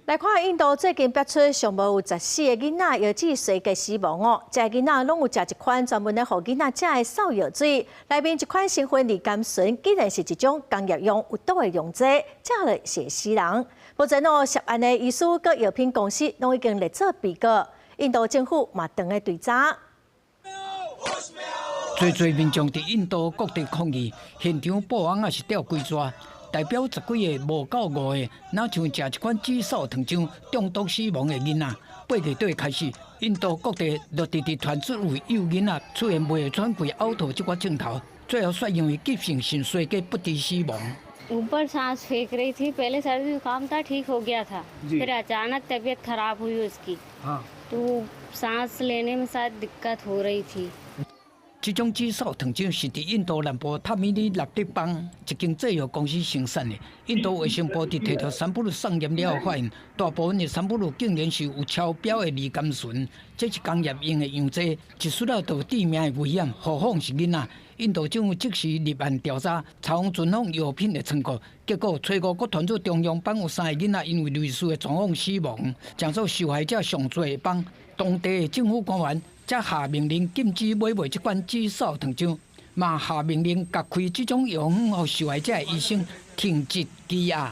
來看印度最近爆出上無有14個囡仔藥劑衰竭死亡哦，這些囡仔攏有食一款專門咧予囡仔食的瘦藥水，內面一款成分二甘醇，竟然是一種工業用有毒的溶劑，食落會死人。目前哦，涉案的醫師佮藥品公司攏已經列做被告，印度政府嘛正咧追查。濟濟民眾佇印度各地抗議，現場布網也是吊規逝，代表十幾個無夠五個，若像食這款紫蘇糖漿中毒死亡的囡仔。8月底開始，印度各地陸續佇傳出有幼囡仔出現袂喘氣、嘔吐這款症頭，最後煞因為急性腎衰竭不治死亡。 ऊपर सांस फेंक रही थी। पहले सर्दी जुकाम था, ठीक हो गया था। फिर अचानक तबीयत खराब हुई उसकी, तो सांस लेने में शायद दिक्कत हो रही थी।這種紫蘇糖漿是佇印度南部塔米爾納德邦一間製藥公司生產的。印度衛生部佇提著三不魯送驗了後，發現大部分的三不魯竟然是有超標的二甘醇，這是工業用的溶劑，一啜了就致命的危險，何況是囡仔。印度政府即時立案調查，查訪存放藥品的倉庫，結果初五閣傳出中央邦有三个囡仔因為類似的狀況死亡，成做受害者上濟的邦。當地的政府官員才下命令禁止買賣這款紫蘇糖漿，嘛下命令共開這種藥方予受害者的醫生停職羈押。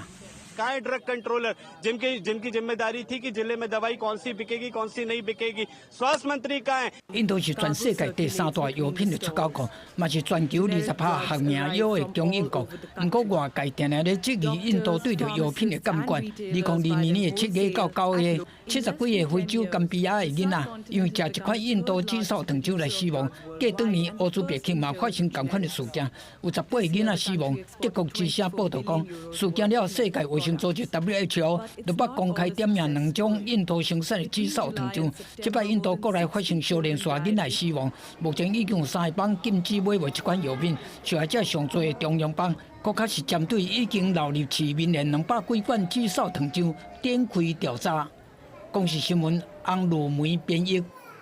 कहाँ है ड्रग कंट्रोलर, जिनकी जिनकी जिम्मेदारी थी कि जिले में दवाई कौन सी बिकेगी, कौन सी नहीं बिकेगी? स्वास्थ्य मंत्री कहाँ है? 印度是全世界第三大藥品的出口國，嘛是全球20%學名藥的供應國。毋過外界定定咧質疑印度對著藥品的監管。2022年的7月到9月，70幾個非洲甘比亞的囡仔，因為食這款印度紫蘇糖漿來死亡。過當年烏茲別克嘛發生仝款的事件，有18個囡仔死亡。德國之聲報導講，事件了後，世界衛生組織 WHO 就捌公開點名兩種印度生產的紫蘇糖漿。這擺印度國內發生相連續囡仔死亡，目前已經有三個邦禁止買賣這款藥品，受害者上濟的中央邦，閣較是針對已經流入市面的200幾罐紫蘇糖漿展開調查。公視新聞翁如梅編譯。